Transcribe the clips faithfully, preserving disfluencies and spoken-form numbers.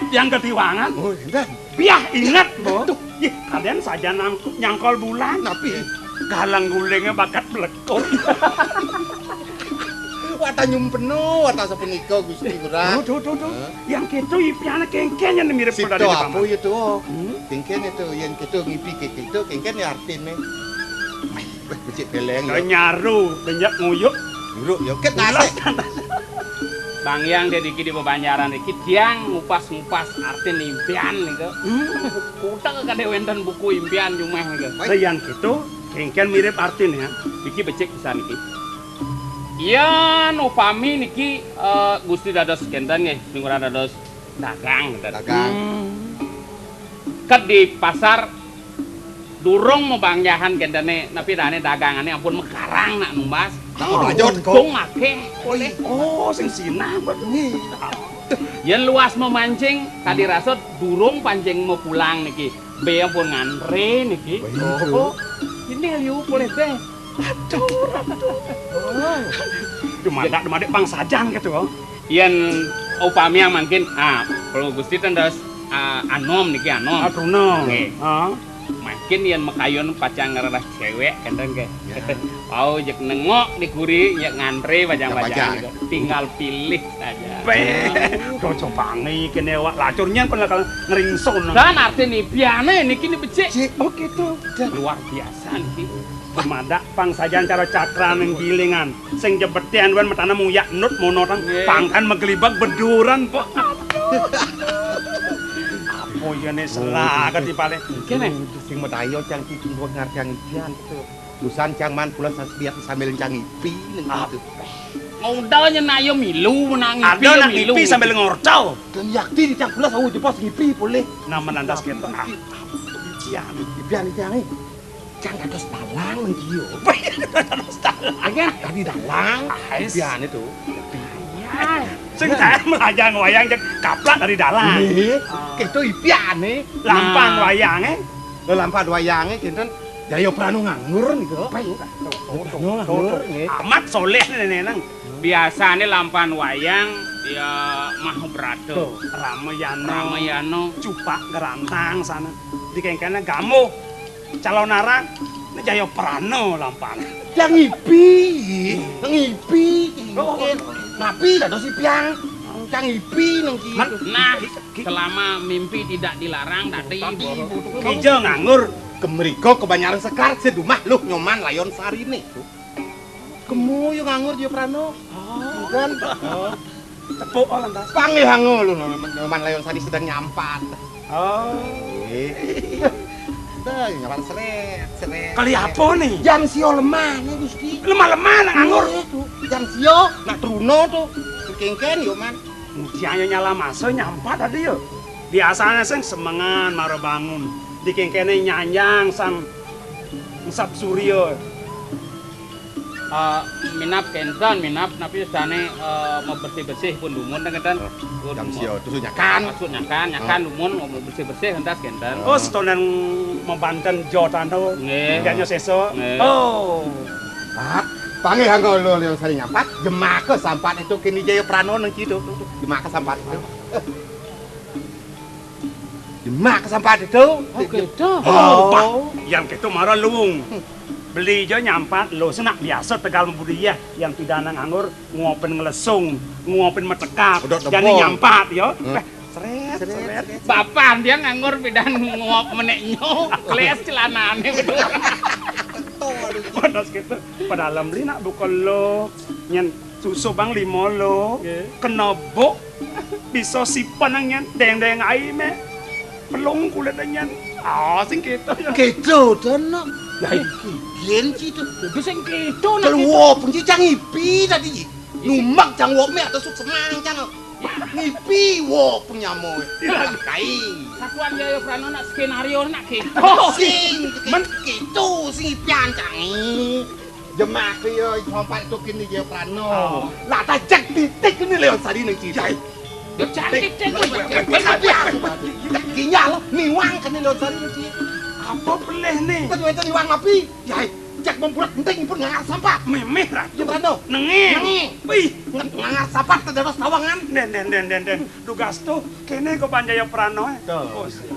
Tiang ketiwangan. Oh, enten. Biah inget, Bo. Aduh. Ih, kadén sajan nangkul nyangkol bulan. Napi? Galang gulingé bakat mlekut. Wata nyumpena, wata sapunika, Gusti Ngurah. Duh, duh, duh, duh. Hah? Yang kéto ipiané kénkén yang mirip. Sita dari apa paman. Ya to? Hmm? Kénkén to, yang kéto ngipi kéto, kénkén ya artiné. Wéh, becik peleng ya. Nyaru, banyak nguyuk. Nguyuk ya, ket. Ulah nasik. Bang Hyang, dadi niki di bebanjaran niki tiang ngupas-ngupas artin impian nika. Hmm. Utek kadé wénten buku impian jumah nika. Lah, yang kéto, kénkén mirip artin ya. Niki becik pisan niki. Yén upami niki, eh, Gusti dados kénten nggih, Gusti Ngurah dados dagang, kénten. Dagang. Hmm. Ké di pasar durung mabangjahan kéntené, napi dané dagangané ampun makarang nak numbas. Nak mabrajot, kok. Untung akéh, olih. Oh, sing sinah, Mbak. Nggih. Yén luas mamancing, tadi rasot durung pancing mapulang niki. Bé ampun ngantré niki. Begitu. Oh, ini liu polih téh. Aduh, aduh. Oh. Dumadak, dumadak pang sajan gitu, oh. Yén upami mangkin, ah, kalau Gusti ten dados, ah, anom niki, anom. Ah, truna. Nggih. Ah. Mangkin yén makayun pacang ngrereh céwék kénten nggih. Ya. Wau jeg nengok di kuri, ya ngantré bajang-bajang. Bajang. Niku. Tinggal pilih saja. Bé, do cobangi kéné awak lacurnya pernah kalau ngeringsun. Dan arti nipiané niki ni becik. Cik, oh gitu. Dan luar biasa niki. Dumadak pang sajan cara cakraning gilingan. Sing jebetén wan metana muyak nut mono tang. Nggih. Pangkan maglibag beduran, Pak. Apa ya né serah kati paling. Kéné. Sing medaya cang cicing buat ngartiang ipian gitu. Usan cang man kula sambil, sambil cang ipi nang gitu. Ngundal nyén ayo milu menang ipi. Ada yo nak milu. Ngipi sambil ngorcol. Dan yakti di cang kula sawu jebos ngipi polih. Nama lantas kita. Ah, ipian. Ipian, ipian, eh. Cang dados dalang niki yo. Dados dalang. Kan dadi dalang. Ais. Ipiané to. Iya. Sing saya melajang wayang cek kaplak dari dalang. Nggih. Kéto ipiané. Lampan wayangé. Lho, lampan wayangé kinten Jaya Prana nganggur niku. Apa ya? Prana nganggur nggih. Amat soléh nénénang. Biasané lampan wayang ya Mahabrata. Tuh. Ramayana. Ramayana. Cupak Gerantang sana. Di kéngkéné Gamuh. Calonarang, né Jaya Prana lampan. Yang ngipi, ngipi. Oh, oh. Napi dados ipian? Yang ngipi nang ki. Man, nah, ki, ki. Selama mimpi tidak dilarang tadi. Tadi, Bu. Kija nganggur. Kemriko kebanyaran sekar sedumah luh Nyoman Layon Sarine. Kemu yo nganggur Jaya Prana. Oh. Kan? Oh. Tepuk, oh, lantas. Panggih angul, Nyoman Layon Sari sedang nyampat. Oh. Eh. Dah, nyampat seret, seret. Kali apa nih? Jam sio lemah nih, Gusti. Lemah-lemah nak nganggur. Iya, tuh. Jam sio, nak truna tuh. Kéngkén, yo, Man. Mudiannya nyala masa nyampat tadi yo. Biasanya sing semengan mara bangun. Di kéngkéné nyanjang sang ngesap surya. Eh, minab kénten, minab napi sané, eh, mabersih-bersih pun dumun ten kénten. Oh, pun jam dumun. Sio, terus nyakan. Maksud nyakan, nyakan. Oh. Dumun, mau bersih-bersih entas kénten. Oh, setonan mabanten jotana. Nggih. Enggaknya sesa. Nggih. Oh. Pak, panggih angga lo yang sari nyampat, jemaka sampat itu kini Jaya Prana nang kitu. Jemaka sampat itu. Jemak sampat itu. Oh, gitu. Oh, Pak, yang gitu marah luwung. Beli jo nyampat lo, senak biasa tegal mabudi ya, yang pidana nganggur, nguapin ngelesung, nguapin metekap. Udah jani tebal. Nyampat yo. Hmm. Eh, seret, seret, seret. Bapak dia nganggur pidan nguap meneknyo, kles celanane. Panas gitu. Padahal beli nak buka lo, nyen susu bang lima lo, nggih. Kena buk, bisa sipan nang nyen, deng-deng ai meh. Pelung kulit nyen. Ah, sing gitu ya. Gitu, dan nak. Lah, iki gen situ. Itu sing gitu, nak. Keluar gitu. Pun cang ipi tadi. Numbak cang wop meh atau suk semang cang. Ngipi wop nyamo. Iya. Kai. Satuan Jaya Prana nak skenario nak gitu. Oh, sing men- gitu, sing ipian cang. Jemak yo sompat itu kini Jaya Prana. Oh. Lah tajak titik ini Leon Sari ning ciri. Jai. Cak titik. Kinyal niwang kene Leon Sari ning ciri. Apa pelih nih? Betul itu niwang api. Jai. Jak membuat penting pun ngangar sampah. Mémé, Ratu. Ya, Prano. Nengé. Nengé. Wih. Nge-, ngangar sampah dados tawangan. Den, den, den, den, den. Dugas to, kéné kok Jaya Prano, eh. Tuh. Oh, siap.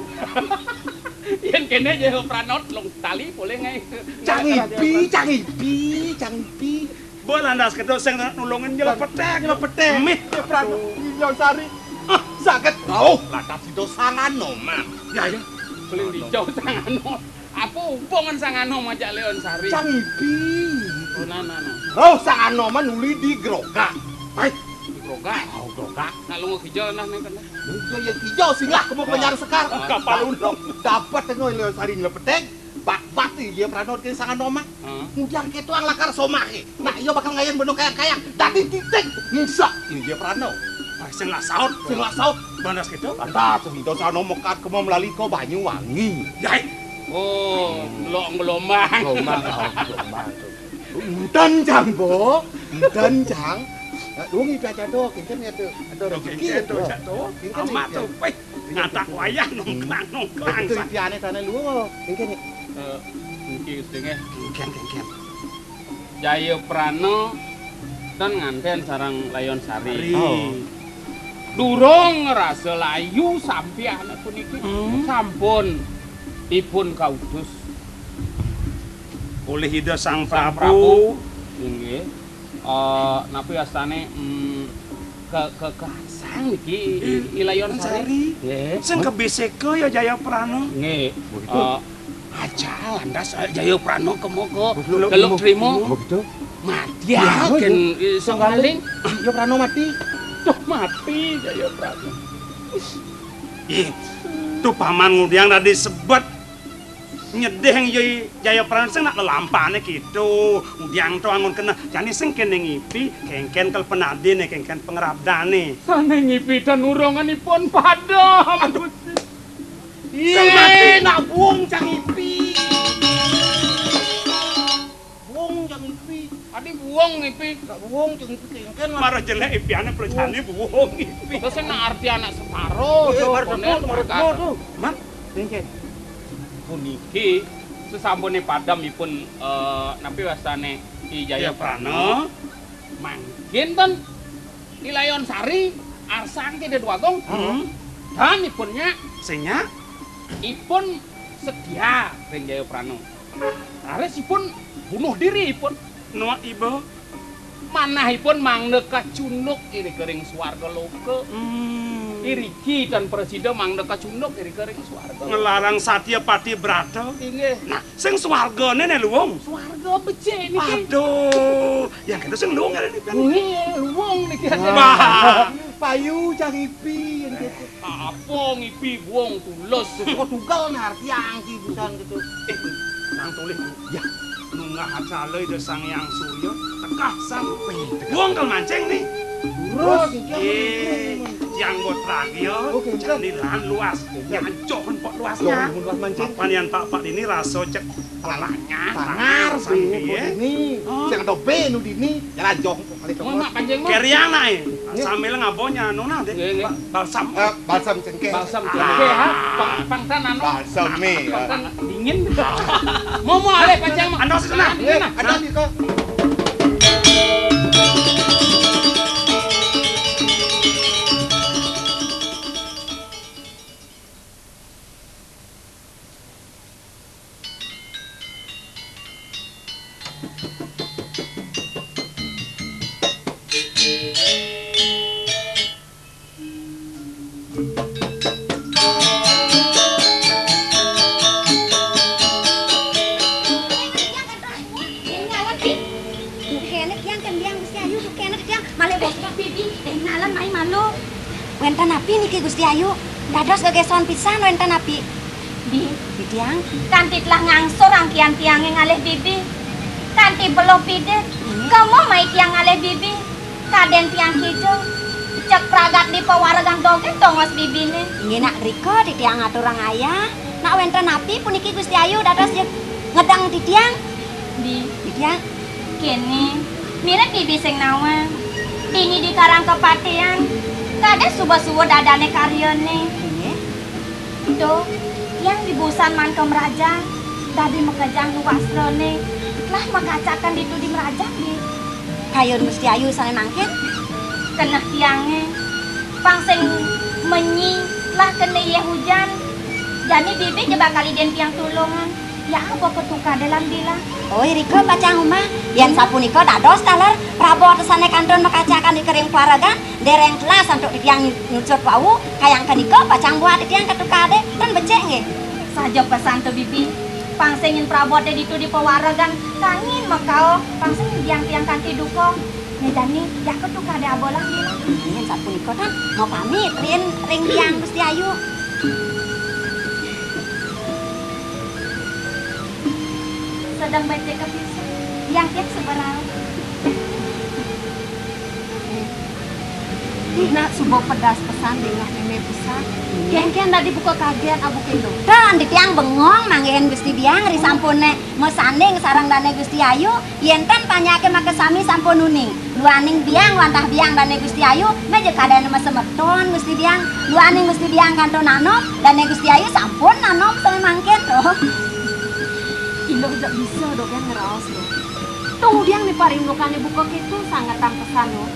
Yén kéné Jaya Prano, telung tali boleh ngai. Cang Ipi, Cang Ipi, Cang Ipi. Mbok lantas kéto sing nulungin nyelep peték. Nyelep peték. Méh. Ya, Prano. Iya, Sari. Ah, saged rauh lantas sida Sang Anoman. Ya, ya. Paling dijauh Sang Anoman. Apa hubungan Sang Anoman jak Léon Sari? Cang Ipi. Oh, nah, nah, nah. Roh Sang Anoman uli di Grogak. Hai, di Grogak. Oh, Grogak. Nak lunga kija nah ning kene. Lha iya, ya kija singgah kemu Banjar Sekar. Ah, kapal unduk. Dapat ngono Léon Sari nyelep peték. Bak-bak Jaya Prano ke Sang Anoman. Heeh. Kemudian ketuang lakar somahe. Nah, iya bakal ngayang beno kayang-kayang. Dadi titik. Ngisa Jaya Prano. Ah, sing lah saut. Sing lah saut. Lantas kéto? Lantas, sing to Sang Anoman mekat kemu melalika Banyuwangi. Yai. Oh, ndelok gelombang. Gelombang, oh, gelombang. Enten, Cang, Bo. Enten, Cang. Nah, wong iki aja to, kéngkén ya to. Ada rezeki ya to. Kéngkén to. Kéngkén amat ya to. Wéh, nyatak wayah nongklang-nongklang. Itu impiane dane luwung. Kéngkén ya. Eh, niki sedenge. Kéngkén, kéngkén. Jaya Prana ten nganten sareng Layon Sari. Sari. Oh. Durung ngrasa layu sampiane puniki. Hmm. Sampun dipun kautus oleh Ida Sang Sang Prabu. Prabu. Inggih. Eh, napi astane, mm, ke, ke, kearsang niki I, I Layon Sari. Sari. Nggih. Sing kebisika ya Jaya Prana. Nggih. Begitu. Eh, aja lantas, eh, Jaya Prana kemoko. Begitu. Delok trima. Begitu. Mati ya, ya, ken, ya. Eh, sing paling. Ya Prana mati. Duh, mati Jaya Prana. Ih, tuh paman ngudiang tadi sebet. Nyedih Jaya, Jaya Prana sing nak lelampane gitu. Ngudiang to angon kena. Jane sing kene ngipi, kengken kelepen adine, kengken pengrabdane. Sane ngipi dan uronganipun padam. Aduh. Gusti. Iya. Sing mati nak buung cang ngipi. Buung cang ngipi. Adi buung ngipi. Nak buung cang ngipi kengken lah. Marah jelek ipiane pelecane buung ngipi. Terus nak arti anak separo. Eh, tuh, marah konen, tuh, marah marah tuh. Man? Kengken. Puniki sesampune padamipun, eh, napi wastane Ki Jaya Prana. Prana. Mangkin ten I Layon Sari arsang Ki Déwa Agung. Hmm. Dan ipun nyak. Sing nyak? Ipun setia ring Jaya Prana. Raris ipun bunuh diri ipun. Nuak iba. Manahipun mangda kacunduk irika ring swarga loka. Hmm. Iriki tan prasida mangda kacunduk irika ring swarga loka. Ngelarang satya pati brata. Inggih. Nah, sing swargane ne luwung. Swarga becik niki. Aduh, yang kena sing luwung ngene niki. Nggih, luwung niki. Wah. Payu cang ipi niki. Apa ngipi buung tulus. Kok tunggal nar tiang ki busan gitu. Eh, nang tulih. Ya. Nunggah acala Ida Sang Hyang Surya tekah sang. Wong kal mancing nih. Terus. Eh, yang buat radio, oke, jani lan luas. Nyancoh pok luasnya. Luas mancing. Apa nian pak-pak ini rasa cek pelanya, tangar, sang be, ini. Oh. Sing ada be nu dini, ya lanjong. Mun mak panjang mah. Keriang nae. Nggih. Sambil ngabonya nona deh. Nggih, nggih. Ba-, balsam. Eh, balsam cengkeh. Balsam cengkeh, ha? Pang-, pangsan anu. Balsam mi, ya. Pangsan dingin. Mau, mau, ale panjang mah. Ando sana. Nggih, ando di ko. Kene tiang kan biang Gusti Ayu, kene tiang malih bos bibi, eh, nalan mai malu. Wénten napi niki Gusti Ayu? Dados gegeson pisan wénten napi? Bi. Bi tiang. Kanti telah ngangsur angkian tiange ngalih bibi. Kanti beluh pidit. Inggih. Kemo mai tiang ngalih bibi. Kaden tiang kija. Cek pragat di pawaregan dogén tongos bibine. Inggih nak rika titiang aturang ayah. Nak wénten napi puniki Gusti Ayu dados jeg ngedang titiang? Bi. Titiang. Kene, mirib bibi sing nawang. Dini di Karang Kepatihan, kadén suba-suba dadane karyane. Inggih. Duh, tiang dibusan manka mraja, dadi makejang luwastrane. Lah makacakan ditu di mrajang di kayun Gusti Ayu sané mangkin. Keneh tiangé, pang sing menyi lah kena yéh ujan. Jani bibi ja bakal idin tiang tulungan. Ya apa ketukadé lan bilang. Oh, irika pacang umah. Yén sapunika dados taler prabot sané kantun makacakan di kering kuaregan, déréng telas antuk titiang nyu-, nyucut wau, kayang kenika pacang buat titiang ketukadé, ten becik nggih. Saja pesan to bibi. Pang sing nyén praboté ditu di pawaregan, kangin makao, pang sing biang tiang kanti duka. Né jani, ya ketukadé abolang bilang. Yén sapunika tan, mau pamit ring, ring tiang Gusti Ayu. Sedeng becik kepisan, yang tiang suba rauh. Ih, nak suba pedas pesan dingeh mémé pisan. Kénkén dadi buka kagét abuké lu. Tan, di tiang bengong manggihin Gusti Biang ri sampuné masanding sareng dané Gusti Ayu. Yén ten panjaké makasami sampun uning. Duaning biang wantah biang dané Gusti Ayu, méh ja kadén masemeton Gusti Biang. Duaning Gusti Biang kantun anom, dané Gusti Ayu sampun anom sané mangkin to. Iluh ja bisa dogén ngraos, Luh. Tungdiang né parindukané buka kéto sangetang pesan, Luh.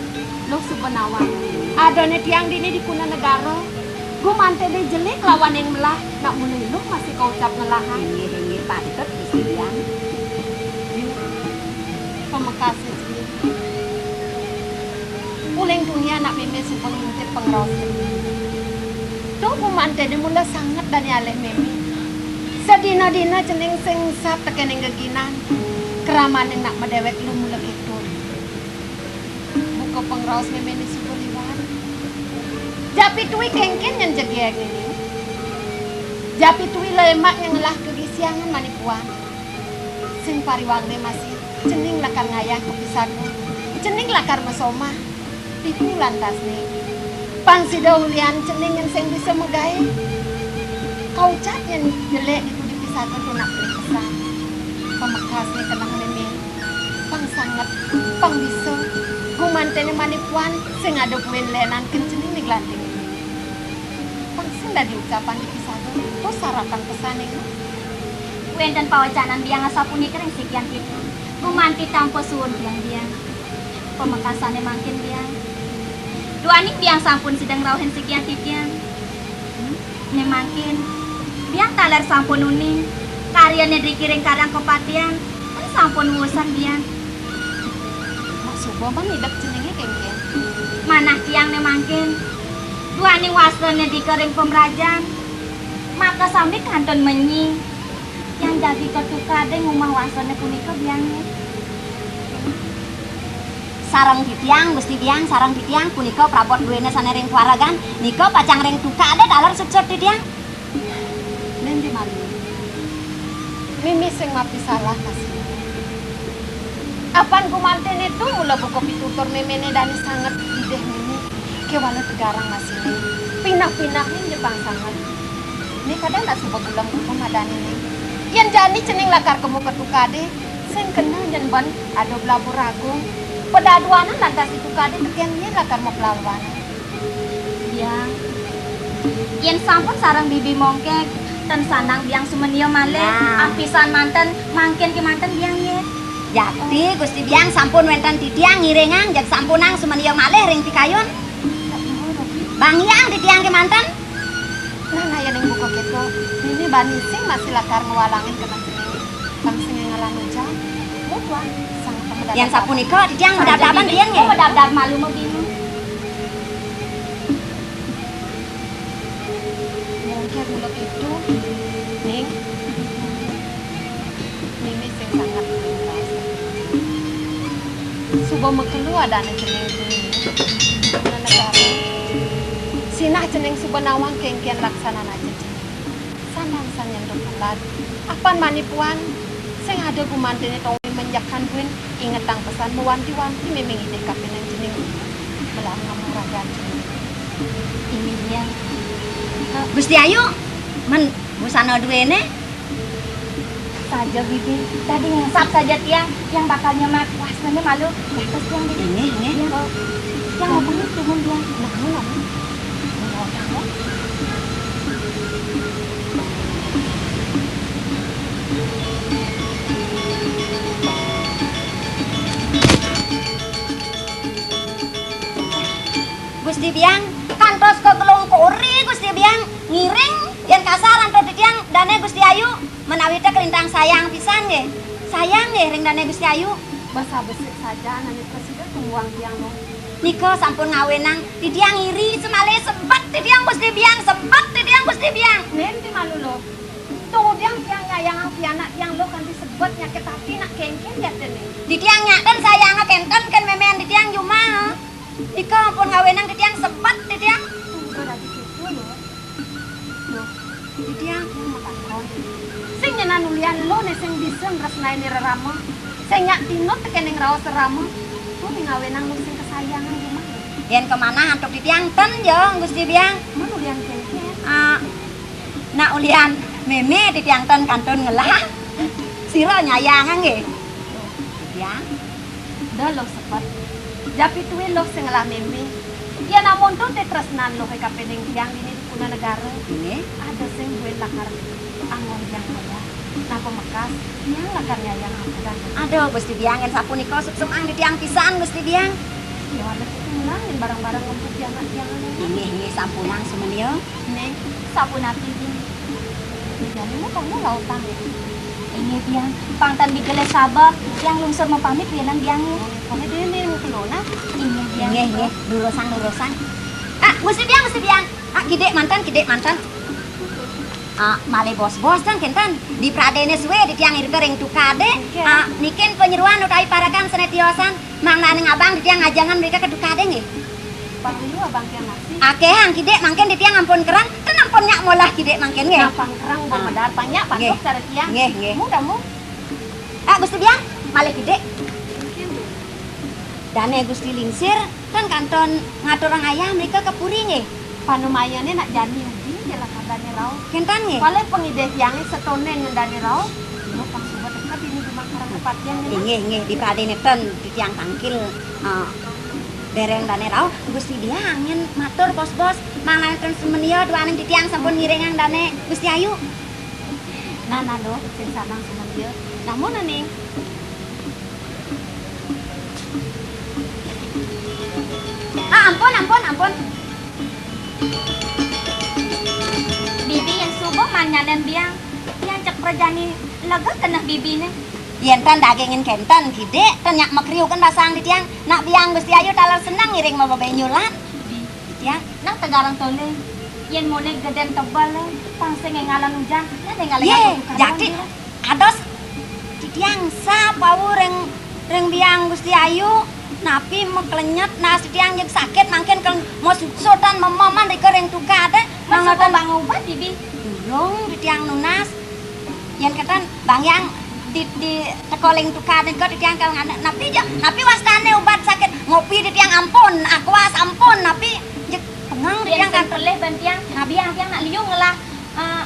Luh suba nawang. Adané tiang dini di Kuna Negara. Gumanténé jelik lawaning melah, nak mula Iluh masih kaucap ngelahang. Inggih, inggih, patut Gusti Biang. Pamekasné cening. Uling tuni anak mémé suba ngintip pangraos cening. Duh, gumanténé mula sanget dané alih mémé. Sadina-dina cening sing engsap tekéning geginan. Kramané nak madéwék lu mula kéto. Buka pangraos méméné suba liwat. Japitué kénkén nyén jegég nini. Japitué lemak nyén ngelah kagisiangan mani puan. Sing pariwangné masih, cening lakar ngayah ka pisaka. Cening lakar masomah. Ditu lantasné. Pang sida ulian cening nyén sing bisa magaé. Kaucap nyén jelék ditu di pisaka tunas pesan. Pamekasné keneh mémé. Pang sanget, pang bisa. Gumanténé mani puan sing ada buin lénan kén cening di glanting. Pang sing dadi ucapan di pisaka, to saratan pesané. Wénten pawecanan biang asapunika ring sikian titiang. Gumanti tampa suud biang-biang. Pamekasané mangkin biang. Duaning biang sampun sida ngrauhin sikian titiang. Né mangkin, biang taler sampun uning. Karyané driki ring karang kapatihan, kan sampun wusan biang. Mak suba man idep ceningé kénkén. Manah tiang né mangkin. Duaning wastané drika ring pamrajan. Makasami kantun menyi. Tiang jagi ketukadé ngumah wastané punika biangé. Sareng titiang, Gusti Biang, sareng titiang punika prabot duéné sané ring kuaregan, nika pacang ring tukadé taler suksut titiang. Nén di malu. Mémé sing mapisalah masih. Apan gumanténé to mula buka pitutur méméné dané sanget idih mémé. Kéwala tegarang masiné. Pinah-pinah nén jepang sanget. Né kadén asuba gulem buka madané né. Yén jani cening lakar kemu ka tukadé, sing kena nyén ban ada blabur agung. Padaduanan lantas di tukadé tekén nyén lakar mapelaluanan. Biang. Yén sampun sareng bibi mongkék, ten sandang biang sumenia malih. Nah. Apisan manten, mangkin kémanten biang yé. Jati, Gusti Biang sampun wénten titiang ngiringang, jeg sampunang sumenia malih ring pikayun. Bang Hyang titiang kémanten. Nah, nah, yén buka kéto, dini bani sing masih lakar ngwalangin keneh cening. Bang sing ngalah ujan, mutuan, sang temen datang. Yén sapunika, titiang madabdaban riin nggih. Madabdab malu mabingung. Mungkin mula itu, Ning. Mimi sing sanget ngrasa. Suba makelo adané cening kuwi. Negara. Sinah cening suba nawang kéngkén laksanan aja cening. Sandang sanyang do bulan. Apan mani puan sing ada gumantiné tong menjakan buin ingetang pesan mewanti-wanti miming idih kapining cening. Melah ngamung ragan cening. Inggih, Biang. Gusti Ayu, men busana duéné. Saja, Bibi. Tadi ngesap saja tiang, tiang bakal nyemak. Wah, sebenarnya malu. Terus tiang, Bibi. Ini, ini. Tiang, tiang mau pergi, tiang. Nah, kamu lama. Mau tahu? Biang, kantos ka gelung kori, Gusti Biang, ngiring, yén kasar antuk titiang dané Gusti Ayu, menawi té kalintang sayang pisan nggih. Sayang nggih ring dané Gusti Ayu. Basa besik saja ané prasida tumbuang tiang, Luh. Nika sampun ngawinang titiang iri, semalih sebet titiang Gusti Biang, sebet titiang Gusti Biang. Nén ti malu, Luh. Tuh, tiang, tiang nyayangang pianak tiang, Luh, kanti sebet nyaket ati nak kéngkén jatiné. Titiang nyaken sayanga kénten kén mémén titiang jumah. Nika ampun ngawinang titiang sebet titiang. Tunggu dadi kéto, Luh. Luh, titiang. Sing nyanan ulian Luh né sing bisa nresnain rerama. Sing nyak tinut tekéning raos rerama. Tuh né ngawinang Luh sing kasayangan jumah. Yén kamanah antuk titiang ten ja, Gusti Biang. Mun ulian kénkén. Ah, nak ulian mémé titiang ten kantun ngelah. Sira nyayangang nggih. Titiang. Da Luh sepet. Japituin Luh sing ngelah mémé. Yén amonto té tresnan Luh kapining tiang dini di Kunanegara. Inggih. Ada sing buin lakar anggon tiang wayah. Napa mekas tiang lakar nyayang ampura. Aduh, Gusti Biang, yén sapunika suksma titiang pisan, Gusti Biang. Ya, ada sing menang yén bareng-bareng ngempuk pianak tiang. Inggih, inggih, sampunang sumenia. Ning, sapunapi, Ning? Jani mau kamu lautang ya? Inggih, Biang. Pang ten digelis sabeh, tiang lungsur mapamit, Biang, Biang. Pamit dulu nih, mau ke Luna. Inggih, Biang. Inggih, inggih. Lurusang, lurusang. Ah, Gusti Biang, Gusti Biang. Ah, kidik manten, kidik manten. Ah, malih bos-bos ten kénten. Dipradéné sué titiang irika ring tukadé. Oké. Ah, niki panyeroan utawi parekan sané tiosan. Mangdané ngabang titiang ngajengan mrika ka tukadé nggih. Pang liu abang tiang nasi. Akéhang kidik mangkin titiang ampun kereng, ten ampun nyak molah kidik mangkin nggih. Nah, pang kereng, ah, pang medar, pang nyak, pang nggih. Tuk cara tiang. Nggih, nggih. Mu, kamu. Ah, Gusti Biang, malih kidik. Dané Gusti Lingsir, ten kantun ngaturang ayah mrika ka puri nggih. Panumayané nak jani ugi, jelas dané rauh. Kénten nggih. Malih pangidih tiangé satoné ngendani rauh. Lu pang suba teka dini jumah karang tempat tiang nggih. Inggih, inggih, dipradéné ten titiang tangkil, eh, dereng dané rauh. Gusti Biang yén matur bos-bos, mangdané ten sumenia duaning titiang sampun ngiringang dané Gusti Ayu. Nah, nah, Luh, sing sanang sumenia. Nah, mun ning. Ah, ampun, ampun, ampun. Bibi yén suba manyanan Biang, yén cek prajani lega keneh bibiné. Yén ten dagingin kénten, kidik, ten nyak makriukan basang titiang. Nak Biang Gusti Ayu taler seneng ngiring mababé nyulat. Bi. Titiang. Nang tegarang tolé. Yén munik gedén tebel, pang sing énggalan ujan, nah énggalan. Yé, jati. Kados titiang sap wau ring, ring Biang Gusti Ayu, napi maklenyet, nah titiang jeg sakit mangkin kal mau susutan mememan rika ring tukadé. Mas, mangatan bang obat, Bibi? Durung titiang nunas. Yén kénten, Bang Yang di, di teka ring tukadé ka titiang kal ngana. Napi ja, napi wastané obat sakit? Ngopi titiang ampun, Aquas ampun, napi jeg pengeng titiang kan. Pelih ban tiang, napi yang tiang nak liu ngelah, eh,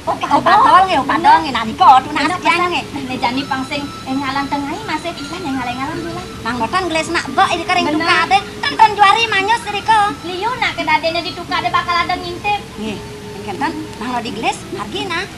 Obat dol nggih, obat dol nggih, nah nika tunas tiang nggih. Né jani pang sing énggalan tengai masih, lan énggal-énggalan dulu. Nang boten gelis nak bek iri ka ring tukadé, ten, ten juari manyus iri ka. Liu nak kedadéné di tukadé bakal ada ngintip. Nggih, kénten, nang lo digelis, margi nah.